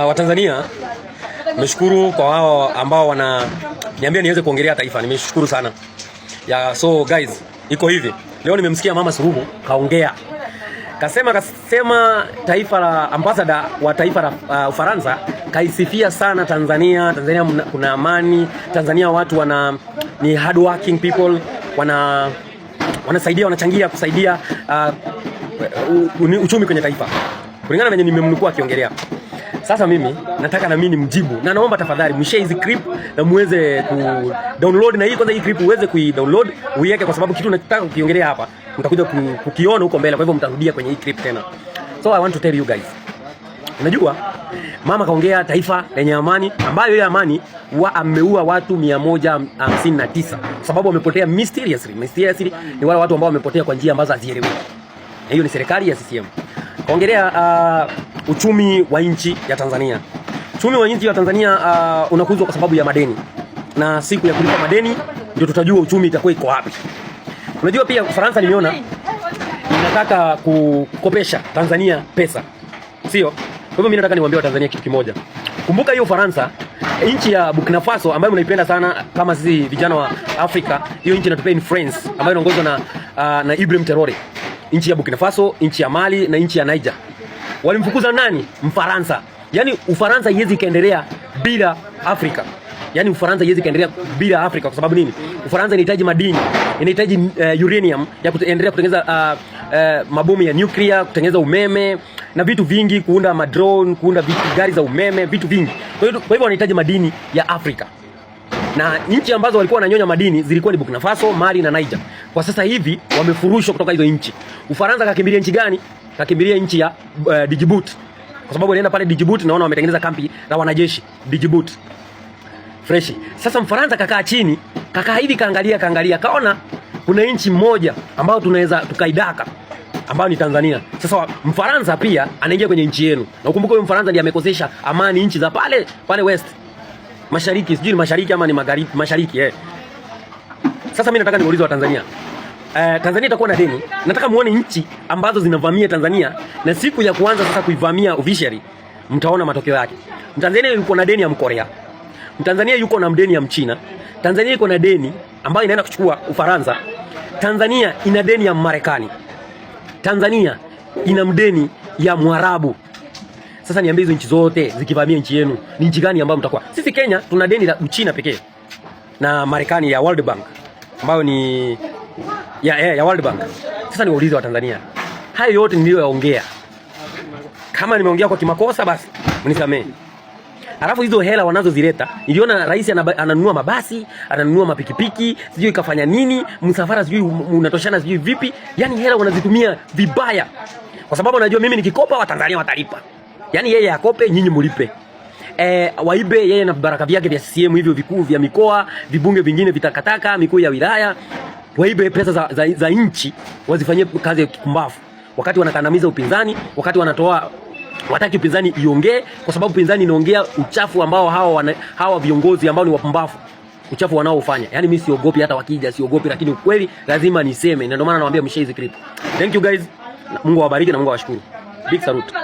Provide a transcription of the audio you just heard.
Watanzania, nimeshukuru kwa wao ambao wananiambia niweze kuongelea taifa, nimeshukuru sana. Yeah, so guys, iko hivi. Leo nimemsikia Mama Suluhu kaongea. Kasema taifa la ambassador wa taifa la Ufaransa kaisifia sana Tanzania. Tanzania kuna amani, Tanzania watu wana ni hard working people, wanasaidia, wanachangia kusaidia uchumi kwenye taifa. Kulingana na venye nimemnukuu akiongelea. Sasa mimi nataka na mimi nimjibu, na naomba tafadhali mshare hizi clip na muweze ku download, na hii kwanza, hii clip uweze kui download uiweke, kwa sababu kitu nataka kukiongelea hapa mtakuja kukiona huko mbele, kwa hivyo mtarudia kwenye hii clip tena. So I want to tell you guys, unajua mama kaongea taifa lenye amani, ambayo hiyo amani wa ameua watu 159 sababu wamepotea mysteriously. Mysteriously ni wale watu ambao wamepotea kwa njia ambazo hazieleweki. Hiyo ni serikali ya CCM. Kaongelea uchumi wa nchi ya Tanzania. Uchumi wa nchi ya Tanzania unakuzwa kwa sababu ya madeni, na siku ya kulipa madeni ndio tutajua uchumi itakuwa iko wapi. Unajua pia Ufaransa nimeona inataka kukopesha Tanzania pesa, sio? Kwa hivyo mimi nataka niwaambie Watanzania kitu kimoja. Kumbuka hiyo Ufaransa, nchi ya Burkina Faso ambayo mnaipenda sana kama sisi vijana wa Afrika, hiyo nchi inatupea influence ambayo inaongozwa na Ibrahim Traore. Nchi ya Burkina Faso, nchi ya Mali na nchi ya Niger. Walimfukuza nani? Mfaransa. Yaani Ufaransa haiwezi ikaendelea bila Afrika. Yaani Ufaransa haiwezi ikaendelea bila Afrika kwa sababu nini? Ufaransa inahitaji madini, inahitaji uranium ya kuendelea kutengeneza mabomu ya nuclear, kutengeneza umeme na vitu vingi, kuunda madrone, kuunda vitu, gari za umeme, vitu vingi. Kwa hivyo wanahitaji madini ya Afrika. Na nchi ambazo walikuwa wananyonya madini zilikuwa ni Burkina Faso, Mali na Niger. Kwa sasa hivi wamefurushwa kutoka hizo nchi. Ufaransa kakimbilia nchi gani? Kakimbilia nchi ya Djibouti. Kwa sababu walienda pale Djibouti, naona wametengeneza kambi la wanajeshi Djibouti. Fresh. Sasa Mfaransa kakaa chini, kakaa hivi, kaangalia kaangalia, kaona kuna nchi moja ambayo tunaweza tukaidaka ambayo ni Tanzania. Sasa Mfaransa pia anaingia kwenye nchi yenu. Na ukumbuke huyo Mfaransa ndiye amekosesha amani nchi za pale pale West. Mashariki, sijui ni mashariki ama ni magharibi, mashariki eh. Sasa mimi nataka niulize wa Tanzania. Tanzania itakuwa na deni. Nataka muone nchi ambazo zinavamia Tanzania na siku ya kuanza sasa kuivamia officially mtaona matokeo yake. Mtanzania yuko na deni ya Mkorea. Mtanzania yuko na deni ya Mchina. Tanzania iko na deni ambayo inaenda kuchukua Ufaransa. Tanzania ina deni ya Marekani. Tanzania ina mdeni ya Mwarabu. Sasa niambie, hizo nchi zote zikivamia nchi yenu, ni nchi gani ambayo mtakuwa? Sisi Kenya tuna deni la Uchina pekee na Marekani ya World Bank ambayo ni ya World Bank. Sasa niwaulize wa Tanzania, hayo yote niliyoyaongea, kama nimeongea kwa kimakosa basi mnisamee. Alafu hizo hela wanazozileta, niliona rais ananunua mabasi, ananunua mapikipiki, sijui kafanya nini, msafara sijui unatoshana sijui vipi. Yani hela wanazitumia vibaya, kwa sababu anajua mimi nikikopa Watanzania watalipa. Yani yeye akope, nyinyi mulipe. Waibe yeye na baraka vyake vya CCM hivyo vikuu vya mikoa, vibunge vingine vitakataka, mikuu ya wilaya, waibe pesa za nchi wazifanyie kazi ya kipumbavu, wakati wanakandamiza upinzani, wakati wanatoa wataki upinzani iongee, kwa sababu upinzani inaongea uchafu ambao hawa viongozi ambao ni wapumbavu, uchafu wanaofanya. Yani mimi siogopi, hata wakija siogopi, lakini ukweli lazima niseme, na ndio maana nawaambia mshare hizi clip. Thank you guys, Mungu awabariki na Mungu awashukuru. Big salute.